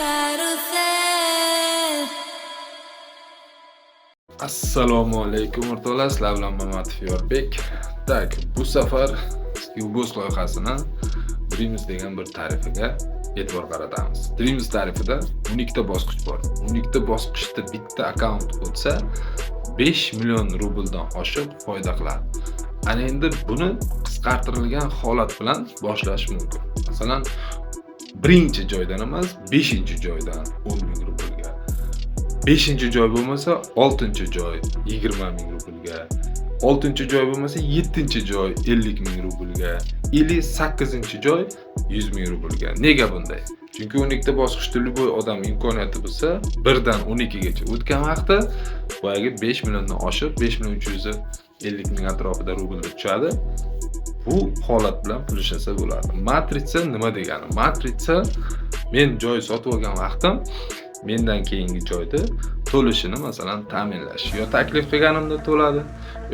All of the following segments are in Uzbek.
Karusel. Assalomu alaykum, o'rtoqlar, sizlar bilan Mamatov Yorbek. Так, bu safar Skillbox loyihasini Dreams degan bir tarifiga e'tibor qaratamiz. Dreams tarifida 12 ta bosqich bor. 12 ta bosqichda bitta akkaunt o'tsa, 5 million rubldan oshiq foyda qiladi. Ana endi buni qisqartirilgan holat bilan boshlash mumkin. Masalan, birinchi joydan emas, beshinchi joydan 10 ming rublga. Beshinchi joy bo'lmasa, oltinchi joy 20 ming rublga. Oltinchi joy bo'lmasa, yettinchi joy 50 ming rublga. Или sakkizinchi joy 100 ming rublga. Nega bunday? Chunki 12 ta bosqichda любой odam imkoniyati bo'lsa, birdan 12 gacha o'tgan vaqtda boyagi 5 milliondan oshib, 5 million 350 ming atrofida rublda tushadi. Bu holat bilan pul ishlasa bo'ladi. Matritsa nima degani? Matritsa men joy sotib olgan vaqtim mendan keyingi joyda to'lishini, masalan, ta'minlash. Yo taklif qilganimda to'ladi,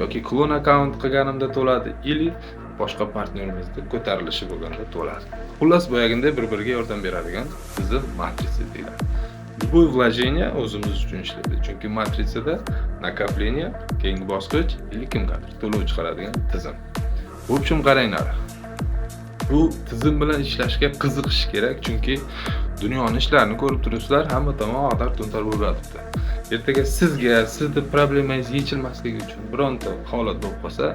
yoki klon akkaunt qilganimda to'ladi, или boshqa partnyorimizda ko'tarilishi bo'lganda to'ladi. Xullas, boyaginday bir-biriga yordam beradigan tizim matritsa deyiladi. Любой вложение o'zimiz uchun ishlaydi. Chunki matritsada накопление, keyingi bosqich или kimgadir to'lov chiqaradigan tizim. В общем, qaranglar. Bu tizim bilan ishlashga qiziqish kerak, chunki dunyoni ishlarini ko'rib turibsizlar, hamma tomon ag'dar to'ntar bo'lib yotibdi. Ertaga sizga, sizni problemangiz yechilmasligi uchun bironta holat bo'lib qolsa,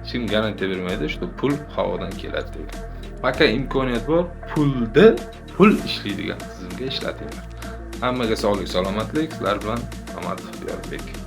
hech kim garantiya bermaydi, что pul havodan keladi degan. Пока imkoniyat bor, pulni pul ishlaydigan tizimga ishlatinglar. Hammaga sog'lik, salomatlik. Sizlar bilan Mamatov Yorbek.